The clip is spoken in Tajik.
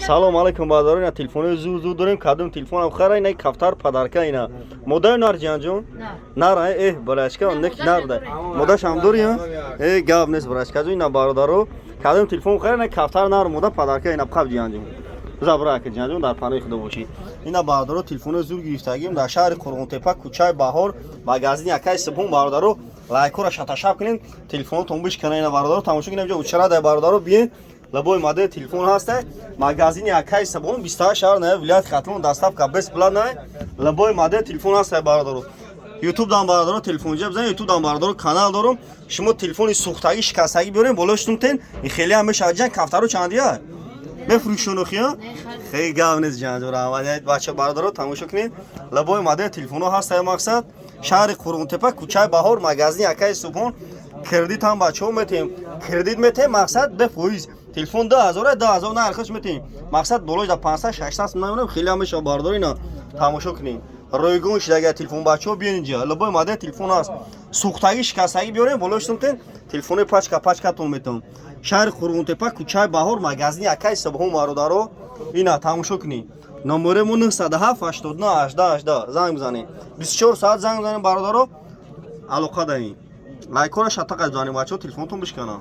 Салом алейкум, бародарон. Ина телефонои зур зур дорем. Кадом телефонам хара, ина кафтар подарка ина. Модари нар, ҷиянҷон? Нар, э, барачка, нек нар да. Модашам дори, э, гап нест, барачка ҷон. Ина, бародаро, кадом телефон хара, ина кафтар нар, мода подарка ина қаб, ҷиянҷон. Забра ка, ҷиянҷон, дар паноҳи худо бошӣ. Ина, бародаро, телефонои зур гирифтагим дар шаҳри Қурғонтепа, кӯчаи Баҳор, магазини акаи Субҳон. Бародаро, лайкора шаташаб кунед, телефонотон бишкана. Ина, бародаро, тамошо кунем, ҷо учара дай, бародаро, биен, любой модел телефон ҳаста. Магазини акаи Субҳон, 28 шаҳр на, вилояти Хатлон, доставка бесплатная. Любой модел телефон ҳаста, бародаро. Ютуб дам, бародаро, телефонҷа бизанед, ютуб дам, бародаро, канал дорум. Шумо телефони сӯхтагӣ, шикастагӣ биёрем, болош тумтен, ин хеле ҳам мешавад. Ҷан, кафтаро чандия мефурӯшонухия? Хеле гап нест, ҷанҷо, раҳмат. Бача, бародаро, тамошо кунед, любой модел телефонҳо ҳаста. Мақсад, шаҳри Қурғонтепа, кӯчаи Баҳор, магазини акаи Субҳон. Кредит ҳам, бачаҳо, метем, кредит метем, мақсад, бефоиз. Телефон 2000, 2000 нархаш метем, мақсад, болош да 500, 600 намонем, хеле ҳам мешавад. Бародаро, ина тамошо кунед, ройгон шидага телефон. Бачаҳо, биён инҷа, любой модел телефон ҳаст. Сӯхтагӣ, шикастагӣ биёрем, болош тумтен, телефони пачка пачкатон метавон. Шаҳри Қурғонтепа, кӯчаи Баҳор, магазини акаи Субҳон. Бародаро, ина тамошо кунед, номери мо 907 89 18 18. Занг бизанед, 24 соат занг бизанед, бародаро, алоқа даҳем. Лайкора шатақа бизанед, бачаҳо, телефонтон бишкана.